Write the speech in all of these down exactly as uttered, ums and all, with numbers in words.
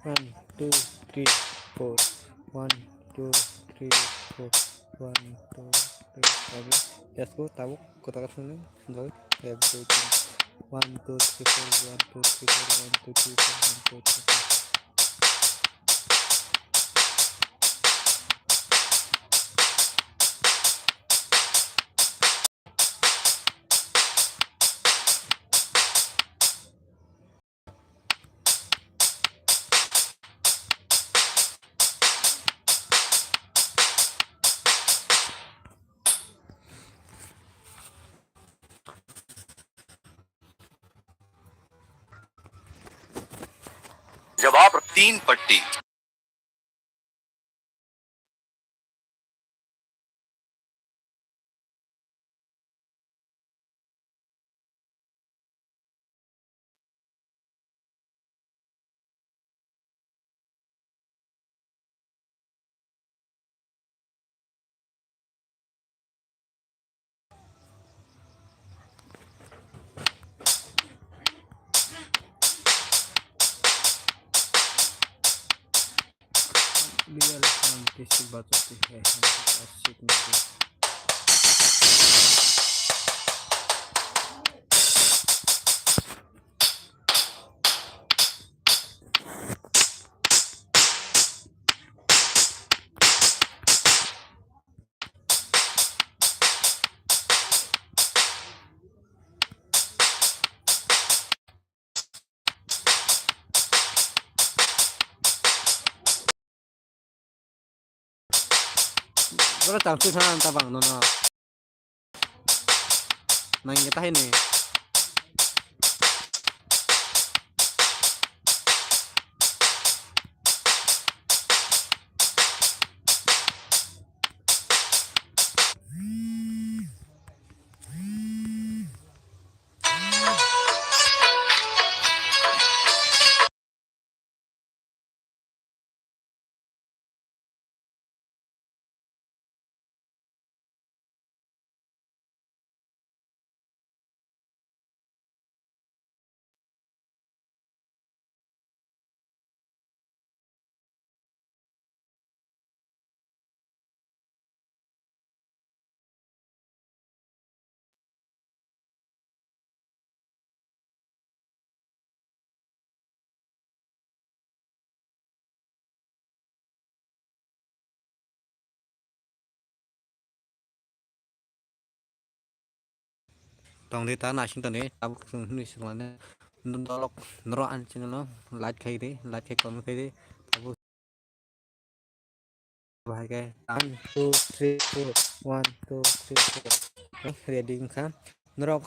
One, two, three, four. One, two, three, four. One, two, three, four. Let's go. Tabuk kota ka thangni. Doi. Ek, doi, tin. One, two, three, four. One, two, three, four. One, two, three, four. One, two, three, four. जवाब तीन पट्टी। Real हम किसी बात होती है, हम किसी बात होती है। Boro tang twi thang ta bang nono. Nang ya tahini. Tong di ta naising tong di, tabuk chwng hwnwi swng lainai. Norok, norok ani channel no like khai di, like khai comment khai di. Tabuk bahai khe one, two, three, four, one, two, three, four. Ready wngkha. Norok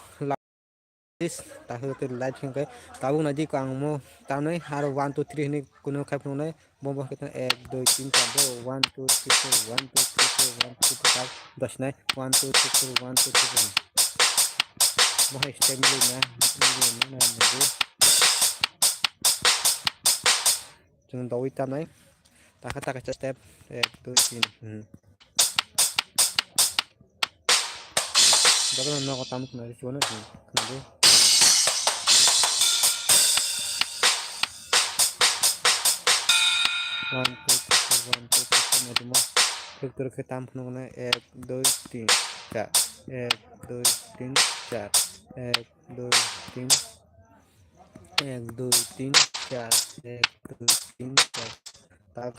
Please, ta hwnkhe light hwnkhe tabuk nai di ko ang mo tanwi aro one, two, three hwnwi kuno khai phunuknai. Bo bo hwnkhe ek, dui, tin, char, do, one, two, three, four, one, two, three, four, one, two, three, four, five, dos nai. One, two, three, four, one, two, three, four. Bo hai step milina, milina nai nai di. Chwng dowi tanai. Takha takha step, ek, dui, tin. Hmm. Jotono nogo tamo khna rw sibano, hmm, khna di. One, two, three, four, one, two, three, four, nai di mo. Factory khe tam phunuknai, ek, dui, tin, char. Ek, dui, tin, char. Ek, dui, tin. Ek, dui, tin, char, ek, dui, tin, char. Tak,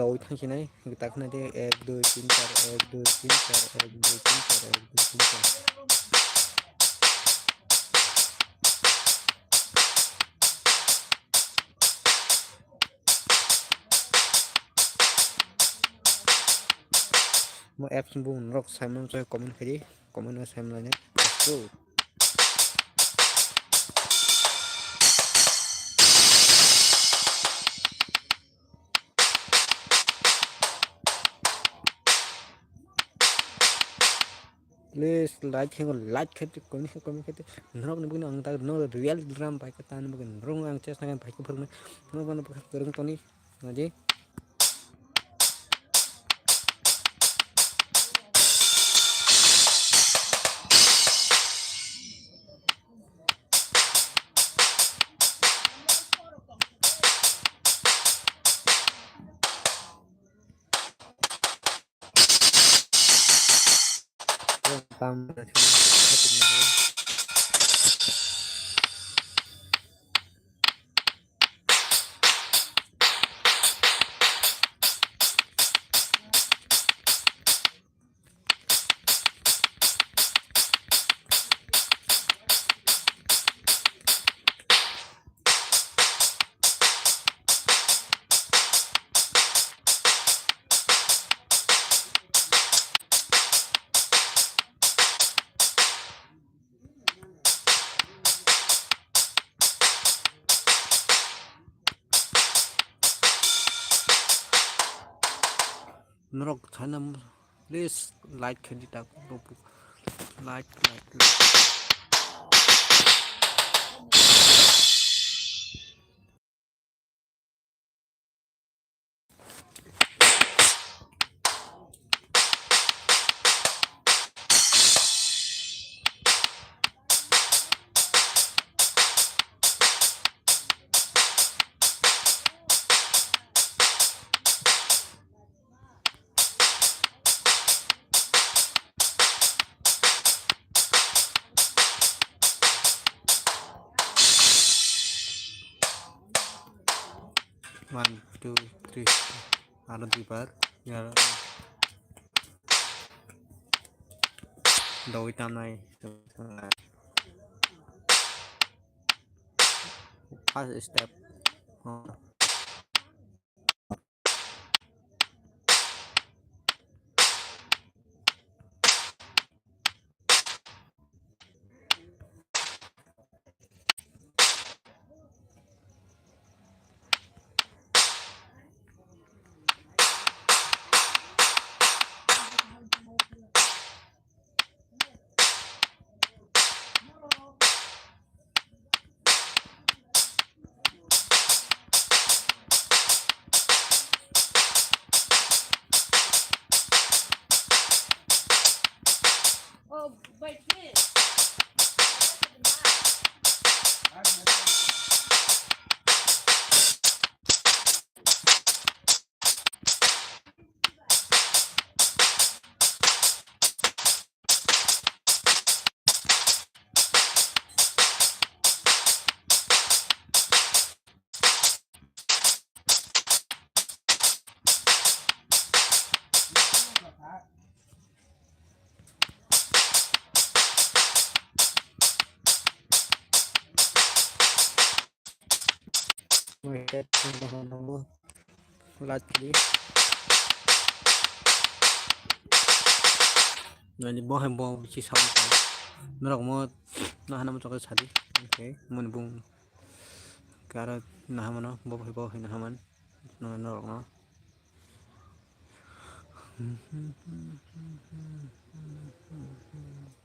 doi thang sinai, tak khna di, ek, dui, tin, char, ek, dui, tin, char, ek, dui, tin, char, ek, dui, tin, char. Mo apps bung norok saimano chai comment khai di, comment no saimlaina. Go. Please like khe, like khe, comment khe, comment khe. Norok ni bini ang ta no real drum bai khe ta ni bini norok ang chest na bai khe phurung. Norok no phurung toni. Nadi. Norok thaina, please like khe di tak, like, like, like. One, two, three. Aro duibar. Aro dogwi tamnai. First step. Like di. Nani bo hai bo si sound tong. Norok mo na hana mo chokhe sadi. Okay, moni bung. Karo na hamano bo hai bo hai na haman. No norok no.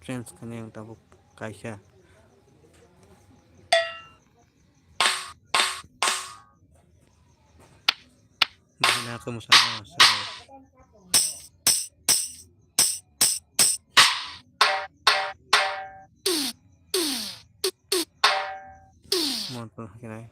Trends kani ang tabuk kaisa. Bahai na khe mwsana, mwsana. Mon pon hakinai.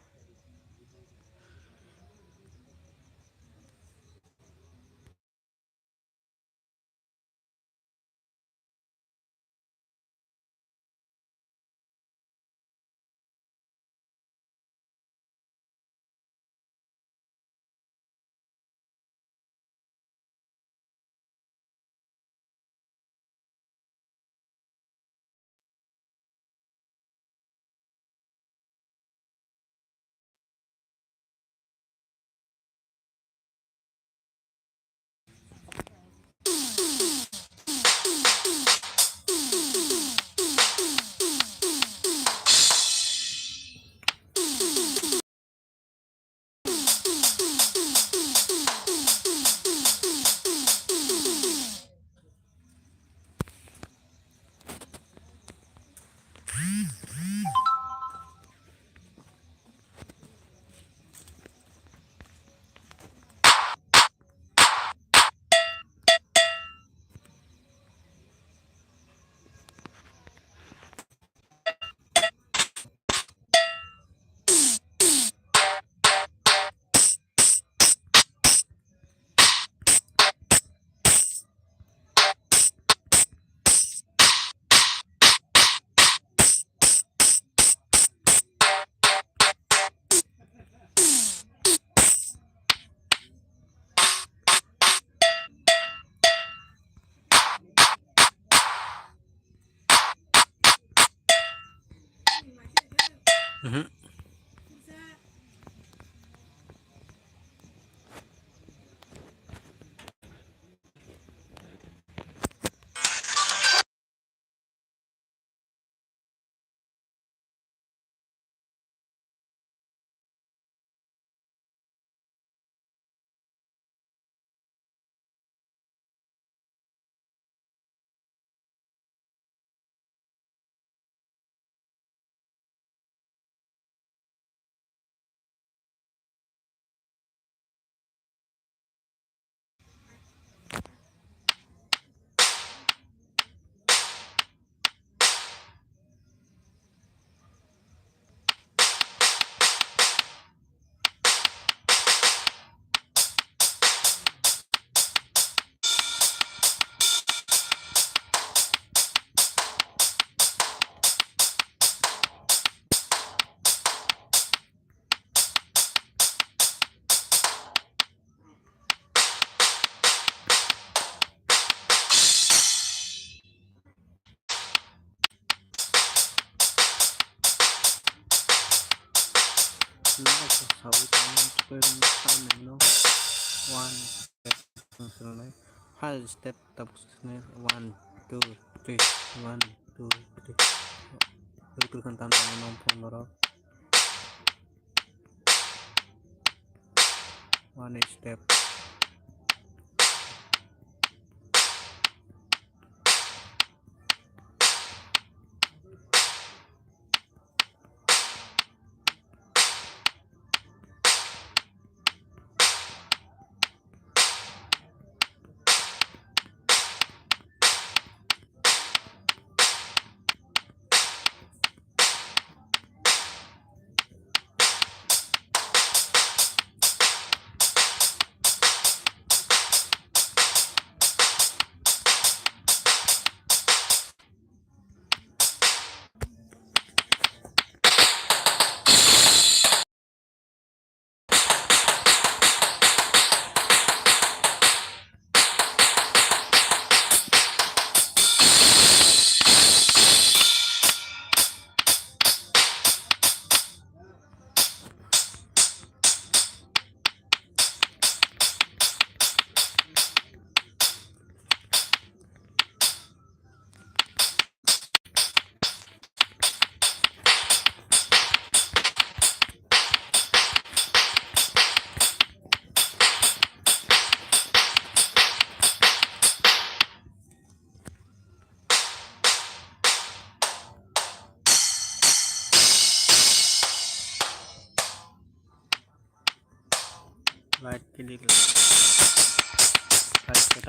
Mhm. One step, one, two, three, one, two, three. Twi kwrwkhan tam tamo nong phone borok. One step. Right click. Right click.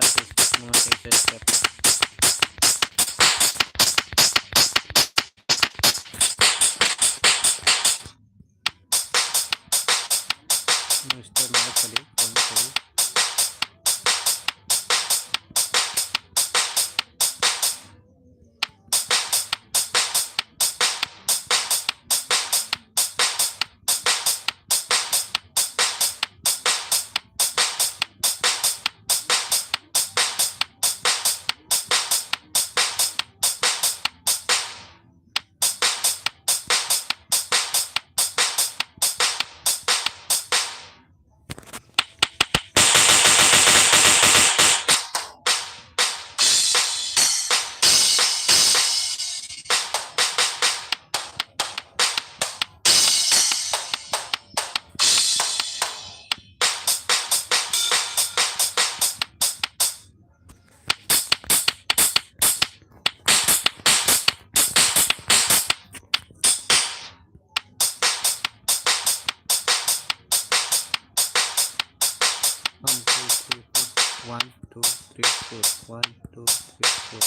One, two, three, four. One, two, three, four. One, two, three, four.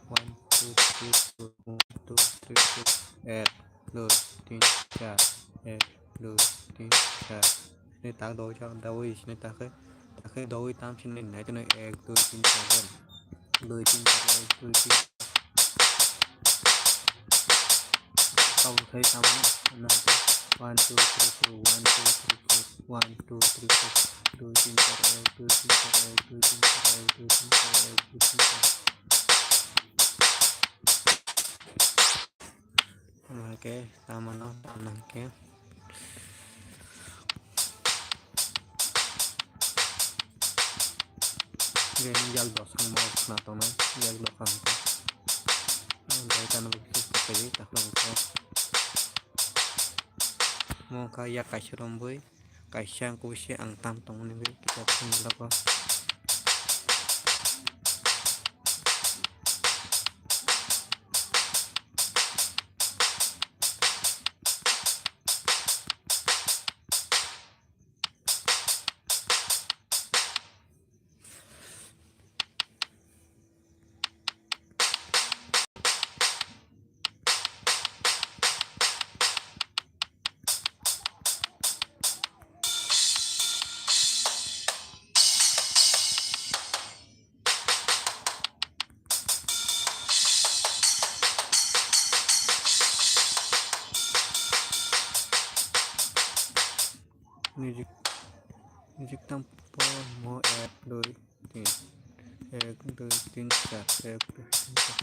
One, two, three, four. One, two, three, four. Ek, dui, tin, char. Ek, dui, tin, char. Sini tak doi char, doi sini tak. Tak doi tam sini nai tu ek, dui, tin, char. Dui, tin, char, ek, dui, tin. Kau khai tamo na. One, two, three, four. One, two, three, four. One, two, three, four. Dui, tin, char, ek, dui, tin, char, ek, dui, tin, char, ek, dui, tin, char, ek, dui, tin, char. Hake tamano tamna hake. Game yak dos ang mo khna tongnai, yak dos ang khe. Ang dai tano bo kisa kisa kari, takhla bo khe. Mo kha yak kaisa romboi, kaisa ang kubuisi ang tam tongmani bai kisa phone logo. Music, music tam por mo ek dui tin, ek dui tin char, ek dui tin char.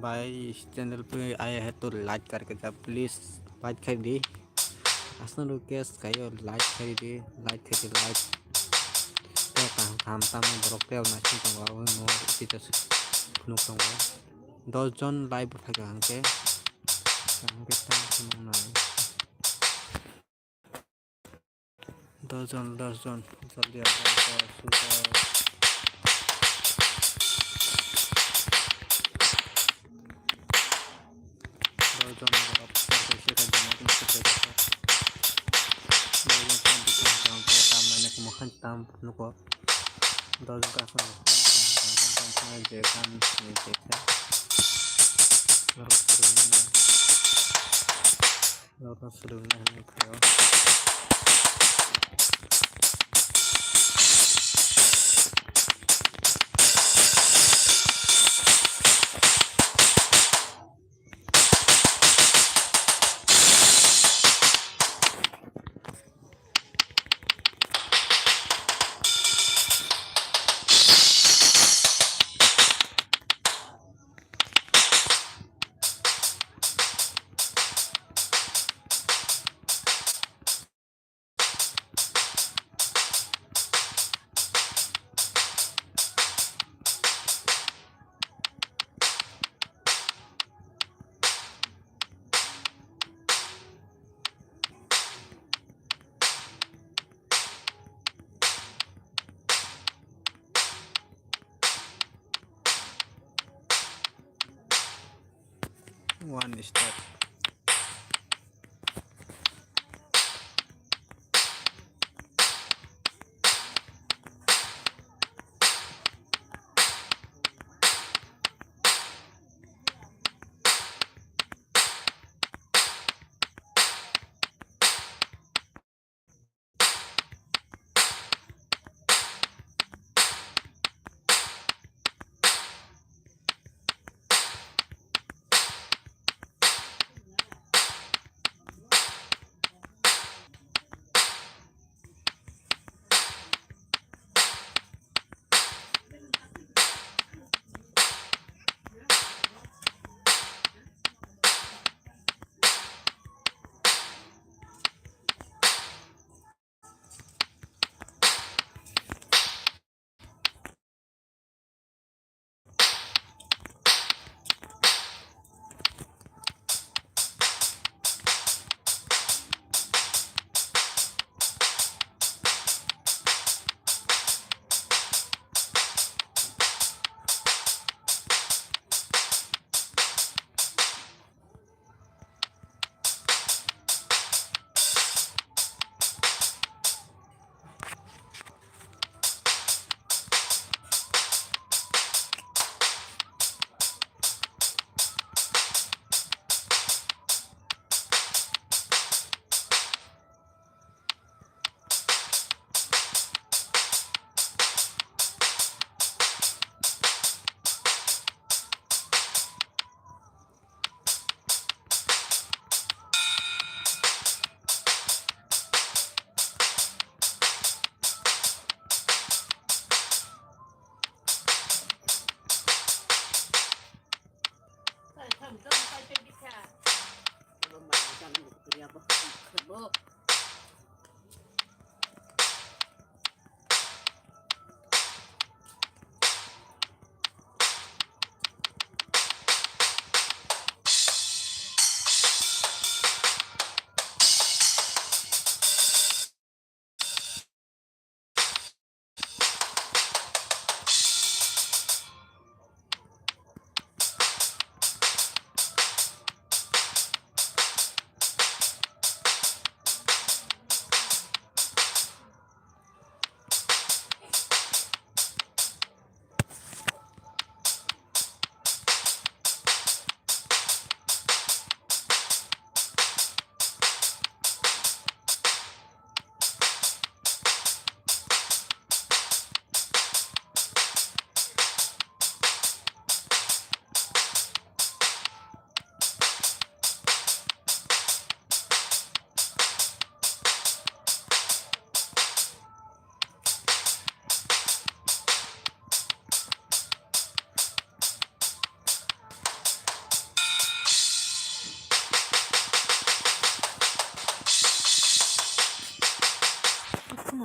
Bhai, channel pe aya hai to like karke ja, please like khai di. Asna request kayo like khai di, like khai di, like. Tei kaham kaham tamo borok tei naising tongo, abo no iti to phunuk tongo. Dos jon live bo phaikha hwnkhe, hwnkhe tamo phunuk nai. Dos jon, dos jon, jaldi aa, dos jon, dos jon. Dos jon borok, dos jon se kha jana, dos jon se kha jana. Dos jon se kha jana, tam, tam, tam, tam, nuko. Dos jon kha, tam, tam, tam, tam, je kan, je kan. Borok, borok. Norok no swrwngna hinwi phaio. One step.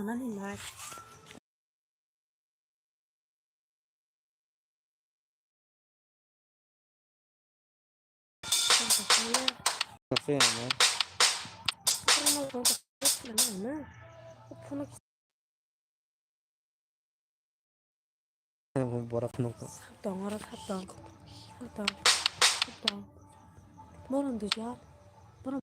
Nani mai. Borok nukgo. Tong oro kha tong. Kha tong. Kha tong. Borom duja. Borom.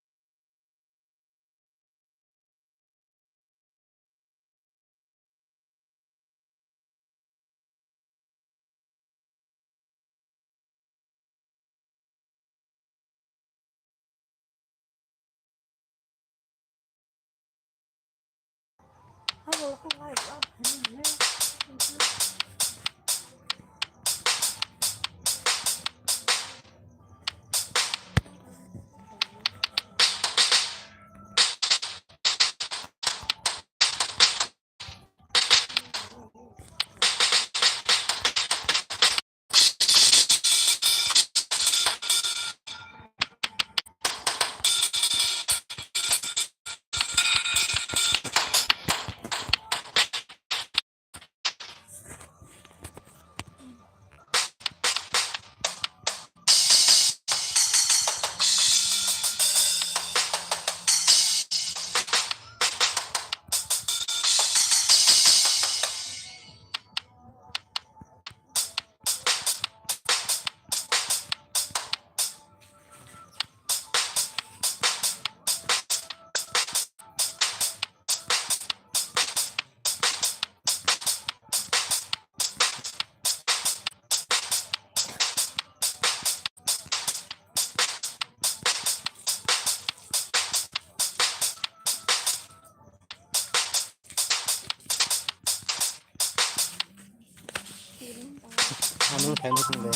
Ano thai mo thung le.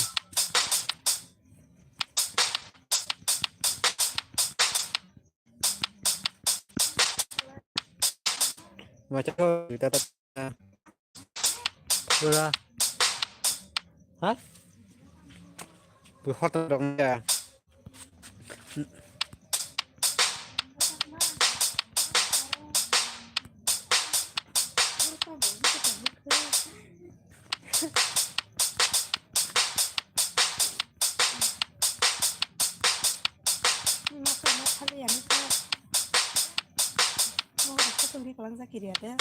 Macam tu kita tak. Dura. Ha? Buhar tu dong ya. Masa ma thali ani ta. Mo rokha tongri kalang ja kiriya de.